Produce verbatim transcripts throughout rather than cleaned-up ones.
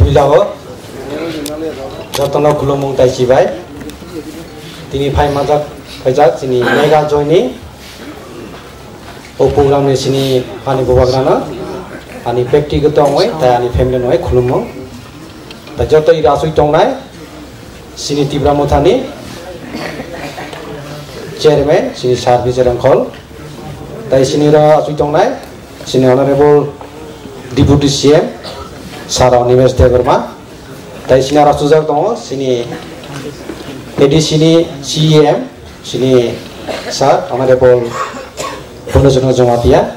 Puila o jotono khulumung tai chibai. Tini phai manjak phaijak chini mega joining. O program ni sini ani bubagrano ani bektigoto ongoi tai ani family noi khulumung. Tai joto ira asui tongnai sini Tipra Mothani chairman sini Sir Vijay Rongkhol. Tai sini ira asui tongnai sini Honorable Deputy C M Sir Animesh Debbarma. Tai sini aro sujak tongo sini A D C ni C E M sini Sir Honorable Purnochorno Jamatia.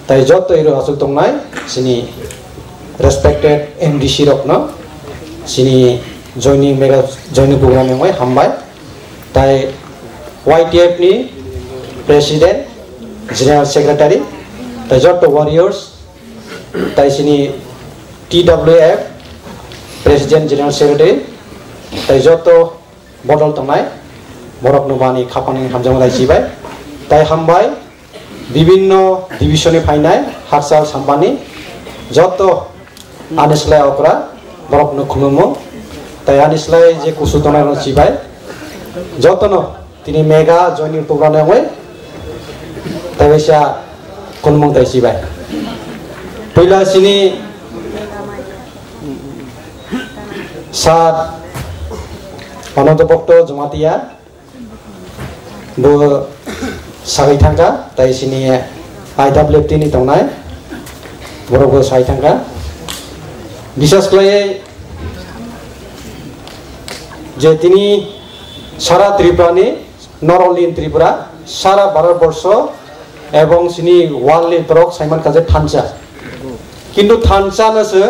Tai joto iro asuk tongnai sini respected M D C rokno sini joining mega joining program ni wngwi hambai. Tai Y T F ni President, General Secretary, tai joto warriors, tai sini T W F President, General Secretary, tai joto bodol tongnai borok no bani khapangni hamjakma lai chibai. Tai hambai bibinno division ni phainai Harsal Sampani joto ani slai okra borok no khulumo. Tai ani slai je kusu tongnai rok chibai joto no tini mega joining program ni wngwi tai waisa khulumung tai chibai. Puila sini Sir Ananto Bhakto Jamatia bo sagai thangkha, tai sini I W F T ni tongnai borok bo sai thangkha. Bisas khlai je tini sara Tripura ni, not only in Tripura, sara Bharat borsho ebong sini world ni borok saiman kha je thansa. Kintu thansa no se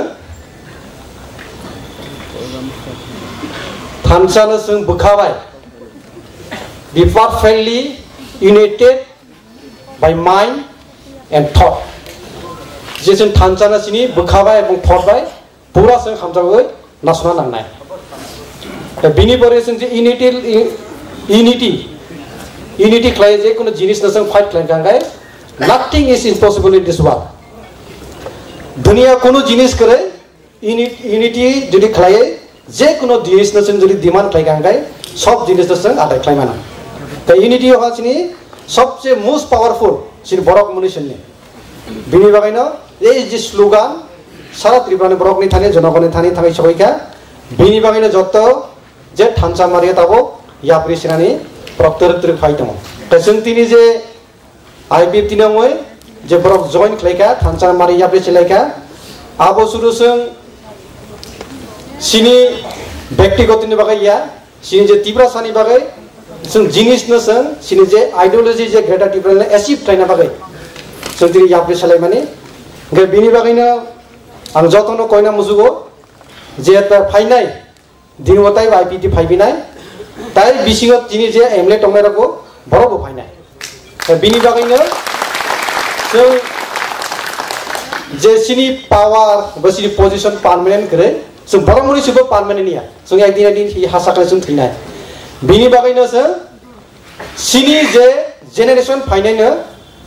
Thansa no chwng bwkha bai be perfectly united by mind and thought. Je chwng thansa no chini bwkha bai ebong thought bai pura chwng hamjagwi nasna nangnai. Bini pore chwng je unity, unity, unity khlai je kono jinis no chwng fight khlai kha hwnkhe nothing is impossible in this world. Duniya kono jinis kwrwi Unit-, unity jodi khlaiwi, je kono jinis no chwng jodi demand khlai kha hwnkhe, sob jinis no chwng adai khlai mano. Tei unity ha chini sobse most powerful chini borok mwnwi chini. Bini bagwi no ei je slogan sara Tripura ni borok ni thani, jonogon ni thani thangwi sogwi kha. Bini bagwi no joto je thansa mari tabuk yapri sinani borok twrwk twrwk phai tongo. Tei chwng tini je I P F T ni wngwi je borok join khlai kha, thansa mari yapri chilai kha. Abo suru chwng chini bektigoto ni bagwi ya, chini je Tiprasa ni bagwi chwng jinis no chwng chini je ideology je Greater Tipraland achieve khlaina bagwi chwng tini yapri salai mani. Hwnkhe bini bagwi no ang joto no koina musugo je ta phainai Dini bo taibo I P T phaibinai, tai bisingo tini je M L A tongnai rokbo borokbo phainai. Bini bagwino chwng je chini power bo chini position permanent kwrwi, chwng borok mwnwi se bo permanent ya, chwng ekdin ekdin hi hasa khe chwng thwinai. Bini bagwino chwng chini je generation phainaino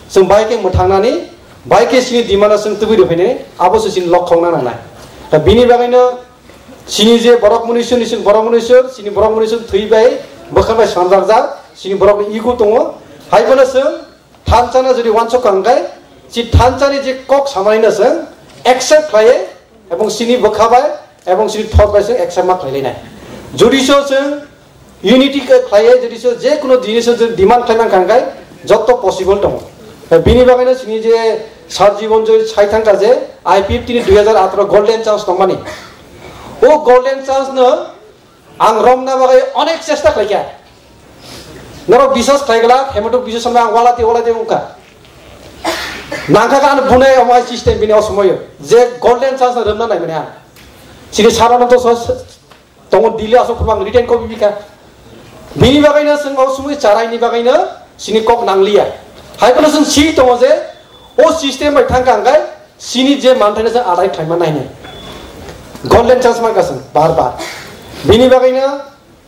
chwng bai khe mwthangnani, bai khe chini demand no chwng tubui rw phainani, abo se chini lokhok na nangnai. Bini bagwino Chini je borok mwnwi sir, ni sir borok mwnwi sir, chini borok mwnwi sir thwi bai, bwkha bai swnamjakjak, chini borok ni ego tongo. Hai bono chwng thansa no jodi uansuk kha hwnkhe, chi thansa ni je kok samani no chwng accept khlaiwi, ebong chini bwkha bai, ebong chini thok bai chwng accept ma khlai lainai. Jodi so chwng Unity khe khlaiwi jodi se je kuno jinis se demand khlai mankha hwnkhe joto possible tongo. Bini bagwino chini je Sir Jibon Joy sai thangkha je I P F T ni dui hazar atharo golden chance tongmani. O golden chance no ang romna bagwi onek chesta khlaikha. Norok biswas khlai glak, Hemant Biswa Sarma ang walati walati wngkha. Nangkha khe ano bunai omo hai system bini o somoyo. Je golden chance no romna naimani ang. Chini Sir Ananto so Tongo Delhi aswk phuru ang written copy bikha. Bini bagwino chwng o sumui charaini bagwino chini kok nangliya. Hai phano chwng si tongo je o system bai thangkha hwnkhe chini je manthaino chwng adai khlaima nainai. Golden chance mankha chwng bar bar. Bini bagwino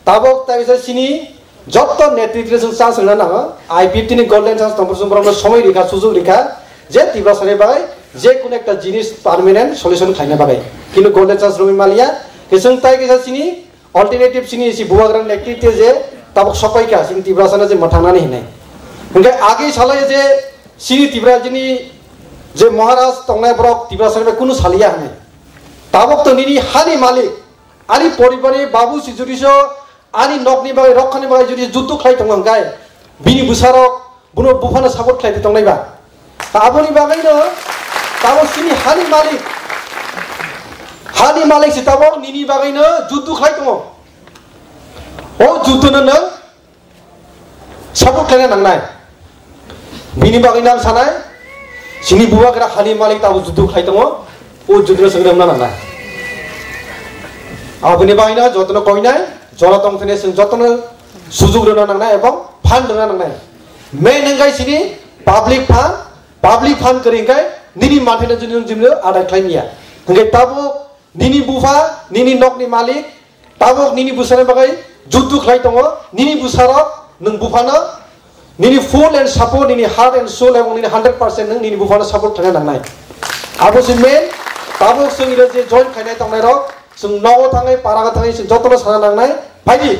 tabok taisa chini jotto netritwno chwng chance rwna nango. I P F T ni golden chance tongphuru chwng borokno somoi rikha, sujuk rikha je Tiprasani bagwi Je kono ekta jinis permanent solution khaina bagwi. Kintu golden chance romwi maliya, kisung tai kisa chini alternative chini si bubagrani activity je tabuk sokoika chini Tiprasano je mwthangnani hinai. Hingke agi salai je chini Tiprasani je Maharaj tongnai borok Tiprasani bai kunu saliya hinai. Tabuk to nini hani malik, ani poribari babu si jodi so ani nokni bagwi, rokhani bagwi jodi juddu khlai tongo hingkai, bini bwsarok bono buphano support khlai tongnai ba. Aboni bagwino tabuk chini hani malik, hani malik si tabuk nini bagwino juddu khlai tongo. O juddu no nwng support khlaina nangnai. Bini bagwi nang sanai, chini bubagra hani malik tabuk juddu khlai tongo, o juddu no chwng rwna nangnai. Aboni bagwi no jotono koinai, jora tongthani chwng jotono sujuk rwna nangnai ebong fund rwna nangnai. Main hwnkhe chini public fund, public fund kwrwi hwnkhe nini manthai no juni juni adai khlai manya. Hwnkhe tabuk nini bupha, nini nokni malik, tabuk nini bwsarokni bagwi juddu khlai tongo, nini bwsarok nwng buphano nini full and support, nini heart and soul ebong nini hundred percent nwng nini buphano support khlaina nangnai. Abo se main, tabuk chwng iro je join khlainai tongnairok, chwng nogo thangwi, parago thangwi chwng jotono sana nangnai. Phaidi,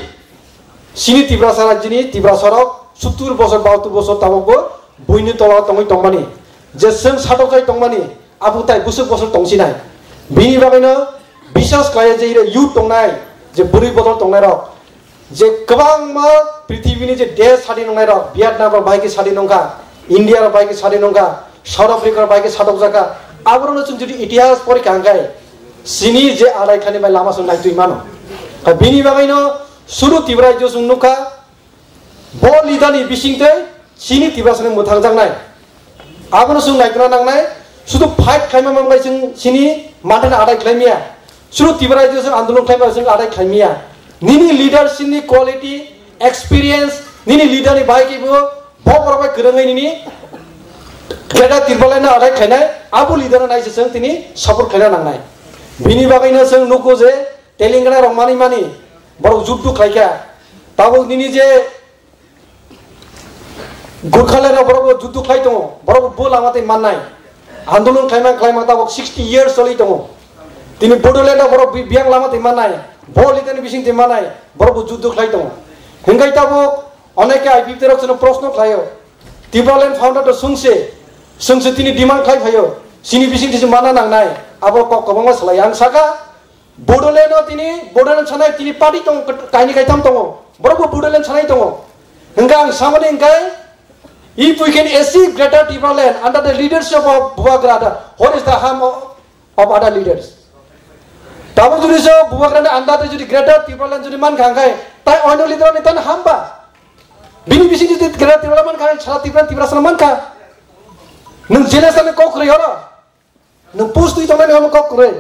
chini Tiprasa rajyoni Tiprasarok sottur bosor, bahattur bosor tabukbo buini tola tongwi tongmani, je chwng satokjai tongmani, abo tai bwswk bosor tongsinai. Bini bagwino biswas khlaiya je iro youth tongnai, je bwrwi bodol tongnairok, je kwbangma prithibini je desh sadi nongnai rok, Vietnam rok bai khe sadi nongkha, India rok bai khe sadi nongkha, South Africa rok bai khe sadok jakha, aborokno chwng jodi itihas porikha hwnkhe chini je adai khlaini bai lama chwng naitwi mano. Bini bagwino suru Tripura rajyo chwng nukha, bo leader ni bisingtwi chini Tiprasani mwthangjaknai. Abono chwng naitwna nangnai, sudu fight khlaima manbai chwng chini manthani adai khlaimaya. Sudu Tripura rajyo chwng andolon khlaima chwng adai khlaimaya. Nini leadership ni quality, experience, nini leader ni bai kibo bo borok bai kwrwngwi nini Greater Tipraland no adai khlainai, abo leader no naise chwng tini support khlaina nangnai. Bini bagwino chwng nugo je Telangana rok mani mani borok juddu khlaikha. Tabuk nini je Gurkhaland rok borok bo juddu khlai tongo, borok bo lama tei mannai. Andolon khlaima khlaima tabuk sixty years choli tongo. Tini Bodoland rok borok bi-, biyang lama tei mannai, bo leader ni bising tei mannai, borok bo juddu khlai tongo. Hingkai tabuk oneke I P F T rok chwngno proshno khlaio. Tipraland founder to sungse, sungse tini demand khlai phaio. Chini bising tisi mana nangnai, abo kok kwbangma salai. Ang saka, Bodoland o tini, Bodoland sanai tini party tongo, kaini kaitham tongo. Borok bo Bodoland sanai tongo. Hingke ang samani hingke, if we can achieve Greater Tipraland under the leadership of Bubagra, what is the harm of, of other leaders? Tabuk jodi so Bubagra ni under de jodi Greater Tipraland jodi mankha hingke, tai oino leader ni tan hamba. Bini bising jodi Greater Tipraland mankha, sara Tripura, Tripura sana mankha. Nwng jelas ani kok rwi oro. Nwng post twi tongnani omo kok kwrwi.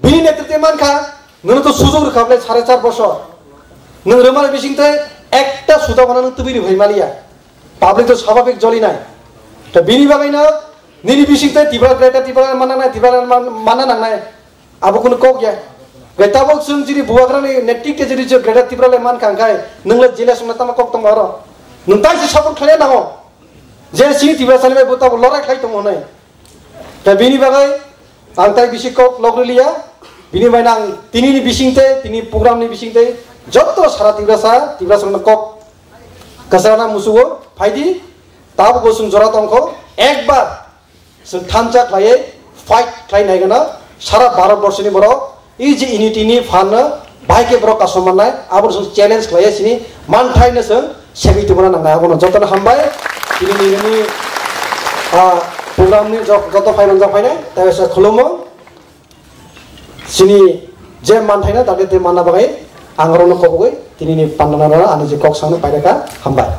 Bini netritwe mankha, nwngno to sujok rwkha bwle sare char bosor. Nwng rwmani bisingtwi ekta suda bono nwng tubui rwphai maliya. Public to swabhabik jolinai. To bini bagwino nini bisingtwi Tipra Greater Tipraland manna nangnai, Tipraland man-, manna nangnai. Abo kunu kok ya. Gai tabuk chwng jiri Bubagrani netritwe jiri je Greater Tipraland mankha hwnkhe nwngla jila songna tamo kok tongma oro. Nwng tai se support khlaiya nango. Je chini Tiprasani bai bo tabuk lorai khlai tongo hwnwi. Da bini bagwi ang tai bisi kok lok rwliya, bini bai ang tini ni bisingtwi, tini program ni bisingtwi jotto sara Tiprasa, Tiprasa no kok kasarana musugo phaidi, tabuk bo chwng jora tongkho, ekbar chwng thansa khlaiwi fight khlai nai gana sara Bharat borso ni borok. E je unity ni phan no bahai khe borok kasom mannai, abo chwng challenge khlaiya chini manthai no chwng segwi tongmani nangnai. Abono jotono hambai, tini ni, ni, ah, program ni jok-, joto phai manjak phainai, tei se khulumo. Chini je manthai no target tei manna bagwi ang oro no kobogwi tini ni panda no ani je kok sangno paireka hambai.